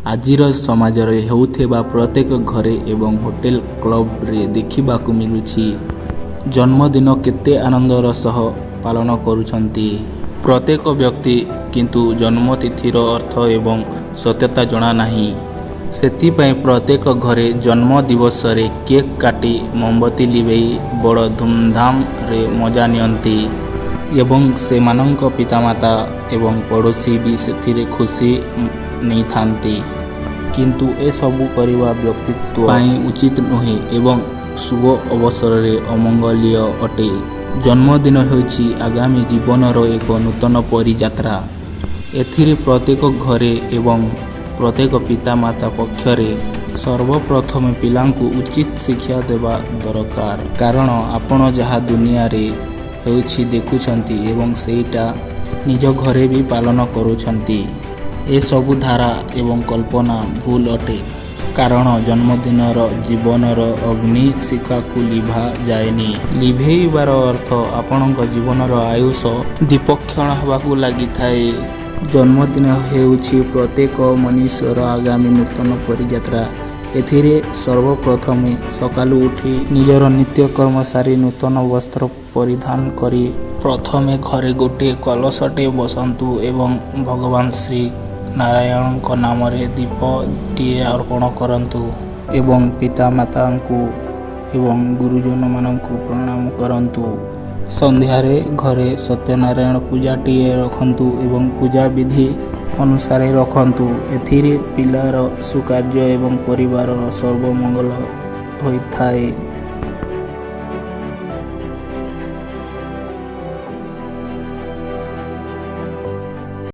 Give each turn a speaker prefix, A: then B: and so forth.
A: ଆଜିର ସମାଜରେ ହେଉଥିବା ପ୍ରତ୍ୟେକ ଘରେ ଏବଂ ହୋଟେଲ କ୍ଲବରେ ଦେଖିବାକୁ ମିଳୁଛି ଜନ୍ମଦିନ କେତେ ଆନନ୍ଦର ସହ ପାଳନ କରୁଛନ୍ତି ପ୍ରତ୍ୟେକ ବ୍ୟକ୍ତି କିନ୍ତୁ ଜନ୍ମତିଥିର ଅର୍ଥ ଏବଂ ସତ୍ୟତା ଜଣା ନାହିଁ। ସେଥିପାଇଁ ପ୍ରତ୍ୟେକ ଘରେ ଜନ୍ମ ଦିବସରେ କେକ୍ କାଟି ମହମବତୀ ଲିଭେଇ ବଡ଼ ଧୁମଧାମରେ ମଜା ନିଅନ୍ତି। ଏବଂ ସେମାନଙ୍କ ପିତାମାତା ଏବଂ ପଡ଼ୋଶୀ ବି ସେଥିରେ ଖୁସି ନେଇଥାନ୍ତି। କିନ୍ତୁ ଏସବୁ କରିବା ବ୍ୟକ୍ତିତ୍ୱ ପାଇଁ ଉଚିତ ନୁହେଁ ଏବଂ ଶୁଭ ଅବସରରେ ଅମଙ୍ଗଳୀୟ ଅଟେ। ଜନ୍ମଦିନ ହେଉଛି ଆଗାମୀ ଜୀବନର ଏକ ନୂତନ ପରିଯାତ୍ରା। ଏଥିରେ ପ୍ରତ୍ୟେକ ଘରେ ଏବଂ ପ୍ରତ୍ୟେକ ପିତାମାତା ପକ୍ଷରେ ସର୍ବପ୍ରଥମେ ପିଲାଙ୍କୁ ଉଚିତ ଶିକ୍ଷା ଦେବା ଦରକାର। କାରଣ ଆପଣ ଯାହା ଦୁନିଆରେ ହେଉଛି ଦେଖୁଛନ୍ତି ଏବଂ ସେଇଟା ନିଜ ଘରେ ବି ପାଳନ କରୁଛନ୍ତି। ଏସବୁ ଧାରା ଏବଂ କଳ୍ପନା ଭୁଲ ଅଟେ। କାରଣ ଜନ୍ମଦିନର ଜୀବନର ଅଗ୍ନି ଶିଖାକୁ ଲିଭା ଯାଏନି। ଲିଭେଇବାର ଅର୍ଥ ଆପଣଙ୍କ ଜୀବନର ଆୟୁଷ ଦୀପ କ୍ଷୀଣ ହେବାକୁ ଲାଗିଥାଏ। ଜନ୍ମଦିନ ହେଉଛି ପ୍ରତ୍ୟେକ ମନୁଷ୍ୟର ଆଗାମୀ ନୂତନ ପରିଯାତ୍ରା। ଏଥିରେ ସର୍ବପ୍ରଥମେ ସକାଳୁ ଉଠି ନିଜର ନିତ୍ୟକର୍ମ ସାରି ନୂତନ ବସ୍ତ୍ର ପରିଧାନ କରି ପ୍ରଥମେ ଘରେ ଗୋଟିଏ କଳସଟେ ବସାନ୍ତୁ ଏବଂ ଭଗବାନ ଶ୍ରୀ ନାରାୟଣଙ୍କ ନାମରେ ଦୀପଟିଏ ଅର୍ପଣ କରନ୍ତୁ ଏବଂ ପିତାମାତାଙ୍କୁ ଏବଂ ଗୁରୁଜନମାନଙ୍କୁ ପ୍ରଣାମ କରନ୍ତୁ। ସନ୍ଧ୍ୟାରେ ଘରେ ସତ୍ୟନାରାୟଣ ପୂଜାଟିଏ ରଖନ୍ତୁ ଏବଂ ପୂଜା ବିଧି ଅନୁସାରେ ରଖନ୍ତୁ। ଏଥିରେ ପିଲାର ସୁକାର୍ଯ୍ୟ ଏବଂ ପରିବାରର ସର୍ବମଙ୍ଗଳ ହୋଇଥାଏ।